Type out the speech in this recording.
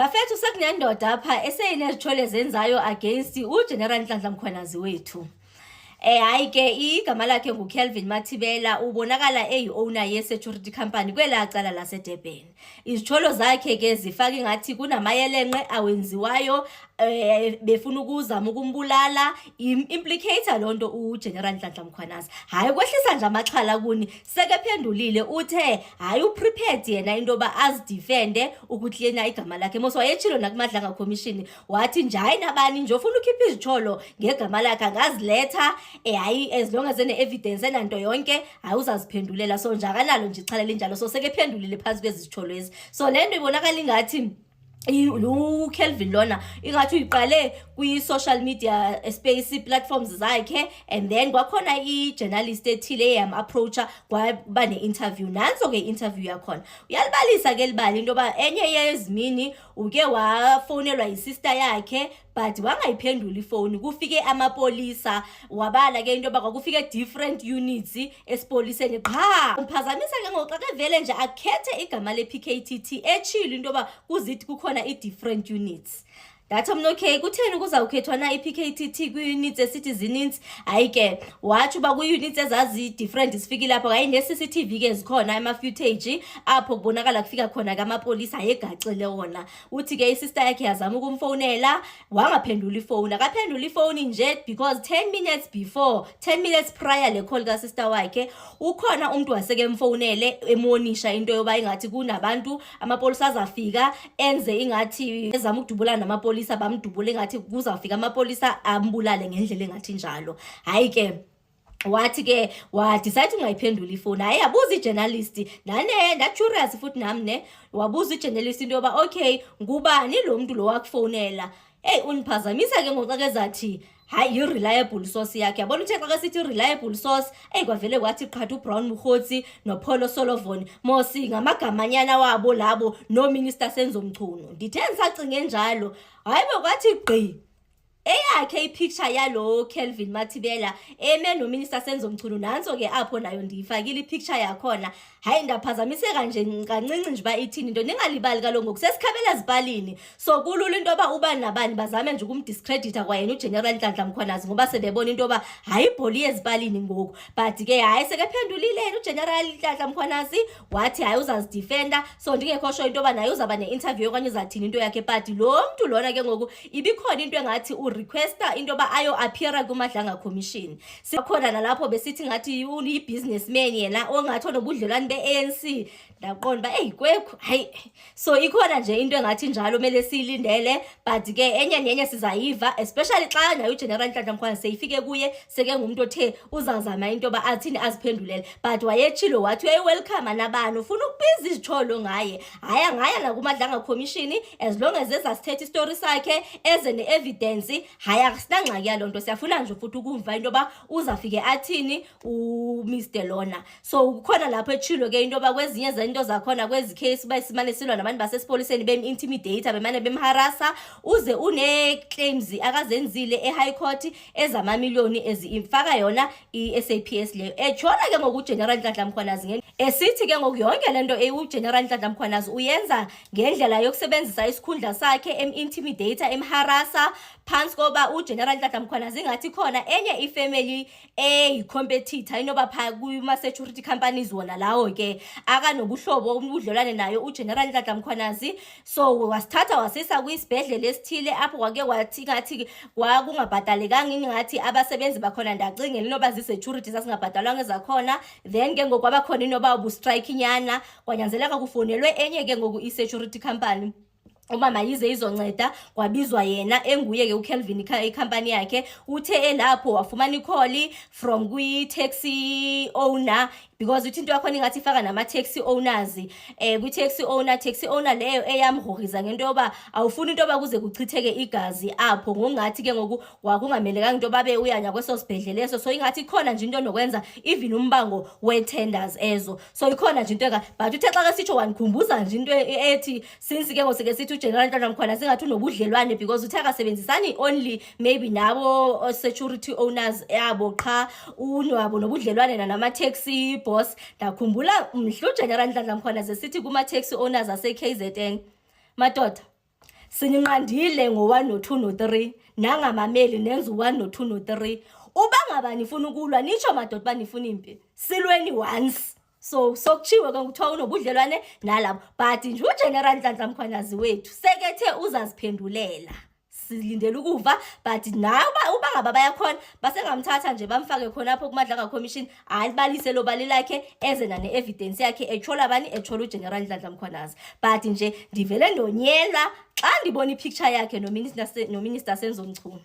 Bafethu, sekunendoda apha eseyinezithole zenzayo against uGeneral Nhlanhla Mkhwanazi wethu. Hayi ke, igama lakhe nguKelvin Mathibela, ubonakala eyi-owner ye-security company kwelaa cala laseDurban. Izitholo zakhe ke zifaka ingathi kunamayelenqe awenziwayo befuna ukuzama ukumbulala, implicate loo nto uGeneral Nhlanhla Mkhwanazi. Hayi, kwehlisa nje amaxhala kuni, sekephendulile, uthe hayi, uprepared yena into yoba azidefende ukuklina igama lakhe. Mos wayetshilo nakuMadlanga Commission, wathi nje hayi, nabani nje ofuna ukhipha izitsholo ngegama lakhe angaziletha, hayi, as long as ene-evidence, enanto yonke, hayi, uzaziphendulela. So nje akanalo nje ixhala elinjalo. So sekephendulile phantsi kwezi zitsholo ezi. So le nto ibonakala ingathi lo Kelvin lona ingathi uyiqale kwi-social media space platforms zakhe, and then kwakhona i-journalist ethile eyam-approacha, kwaba ne-interview. Nanso ke i-interview yakhona, uyalibalisa ke libali into yoba enye yezimini uke wafowunelwa yisister yakhe but wangayiphendula ifowuni, kufike amapolisa. Wabala ke into yoba kwakufike different units esipoliseni qha. Umphazamisa ke ngoku xa kevele nje akhethe igama le-PKTT, etshilo into yoba kuzithi kukhona i-different units. Ndathi mna, okay, kutheni kuzawukhethwa na i-PKTT kwii-units esithi zinintsi? Hayi ke, watsho uba kwii-units ezazi-different zifikile apho, hayi, ne-CCTV ke zikhona, ama-footage apho kubonakala kufika khona ke amapolisa ayegacile wona. Uthi ke isister yakhe yazama ukumfowunela, wangaphendula ifowuni. Akaphendula ifowuni nje because 10 minutes before, 10 minutes prior le call kasister wakhe, ukhona umntu wasekemfowunele emonisha into yoba ingathi kunabantu, amapolisa azafika enze ingathi ezama ukudubulana namapolisa, bamdubule, ingathi kuzawufika amapolisa ambulale ngendlela engathi njalo. Hayi ke, wathi ke wadecide ungayiphenduli ifowuni. Hayi, yabuza ijournalist nane, ndacurious futhi nam ne, wabuza ijournalist into yoba okay, ngubani lo mntu lo wakufowunela? Eyi, undiphazamisa ke ngoku xa kezathi hayi, yi-reliable source yakhe. Yabona, uthe xa kesithi reliable source, eyi, kwavele kwathi qhatha uBrown Mogotsi noPaul O'Sullivan mosi, ngamagamanyana wabo labo, noMinister Senzo Mchunu. Ndithe ndisacinge njalo, hayi bo, kwathi gqi eyakhe ipicture yalo Kelvin Mathibela eme noMinister Senzo Mchunu. Nanso ke apho nayo ndiyifakile ipicture yakhona. Hayi, ndaphazamiseka nje kancinci nje uba ithini into. Ningalibali kaloku ngoku sesikhabela ezipalini, so kulula into yoba ubani nabani bazame nje ukumdiscredita kwayena uGeneral Nhlanhla Mkhwanazi, ngoba sebebona into yoba hayi, ibhola iyezipalini ngoku. But ke hayi, sekephendulile yena uGeneral Nhlanhla Mkhwanazi, wathi hayi, uzazidefenda. So ndingekho sure into yoba naye uzawuba ne-interview okanye uzathini into yakhe, but lo mntu lona ke ngoku ibikhona into engathi urequesta into yoba ayo-appeara kuMadlanga Commission. Sikhona nalapho besithi ngathi uyi-businessman yena ongathi onobudlelwane be-ANC. Ndaqonda uba eyi, kwekhu, hayi, so ikhona nje into engathi njalo kumele siyilindele, but ke enye nenye sizayiva, especially xa naye uGeneral Nhlanhla Mkhwanazi seyifike kuye, seke ngumntu othe uzazama into yoba athini, aziphendulele. But wayetshilo, wathi uyayiwelcome nabani ufuna ukubiza izitsholo ngaye, hayi, angaya nakuMadlanga Commission as long as ezasithetha isitori sakhe, eze ne-evidence. Hayi, asinangxaki yaloo nto, siyafuna nje futhi ukumva into yoba uzafike athini uMr lona. So kukhona lapho etshilo ke into yoba kwezinye zento zakhona kwezi case uba simane silwa nabantu basesipoliseni, bem-intimidate, bemane bemharasa, uze une-claims akazenzile e-high court ezamamiliyoni ezifaka yona i-SAPS leyo. Etshola ke ngoku uGeneral Nhlanhla Mkhwanazi esithi ke ngoku yonke le nto uGeneral Nhlanhla Mkhwanazi uyenza ngendlela yokusebenzisa isikhundla sakhe, em-intimidate, emharasa, phantsi koba uGeneral Nhlanhla Mkhwanazi ingathi khona enye ifamily eyi-competitor inoba phaa kuma-security companies wona lawo ke akanobuhlobo, ubudlelwane nayo uGeneral Nhlanhla Mkhwanazi. So wasithatha wasisa kwisibhedlele esithile apho kwake kwathi ngathi kwakungabhatalekanga, ingathi abasebenzi bakhona, ndacingela inoba zii-security zazingabhatalwanga ezakhona. Then ke ngoku kwabakhona inoba ubustrike nyana, kwanyanzeleka kufowunelwe enye ke ngoku i-security company uba mayize izonceda. Kwabizwa yena, enguye ke uKelvin, ikhampani yakhe. Uthe elapho wafumana icall from kwi-taxi owner, because uthi into yakhona ingathi ifaka nama-taxi owners, kwi-taxi owner, taxi owner leyo eyamgrogrisa ngento yoba awufuni into yoba kuze kuchitheke igazi apho, ngokungathi ke ngoku kwakungamelekanga into yoba be uyanya kweso sibhedlele eso. So ingathi ikhona nje into nokwenza even umbango wee-tenders ezo. So ikhona nje into eka, but uthe xa kesitsho wandikhumbuza nje into ethi since ke ngoseke sithi uGeneral Nhlanhla Mkhwanazi singathi unobudlelwane, because uthe akasebenzisani only maybe nabo security owners yabo qha, unwabo nobudlelwane nama-taxi boss. Ndakhumbula mhla uGeneral Nhlanhla Mkhwanazi sithi kuma-taxi owners ase-KZN, madoda. Sininqandile ngo-1 no-2 no-3, nangamameli, nenza u-1 no-2 no-3. Uba ngaba nifuna ukulwa, nitsho madoda uba nifuna impi, silweni once. So sokutshiwe ke, kuthiwa unobudlelwane nalabo, but nje uGeneral Nhlanhla Mkhwanazi wethu sekethe uzaziphendulela. Silindele ukuva, but nawe uba ngaba bayakhona, basengamthatha nje bamfake khonapho kuMadlanga Commission, alibalise lo bali lakhe, eze nane-evidence yakhe, etshola bani, etshola uGeneral Nhlanhla Mkhwanazi. But nje ndivele ndonyela xa ndibona ipicture yakhe noMinister Senzo Mchunu.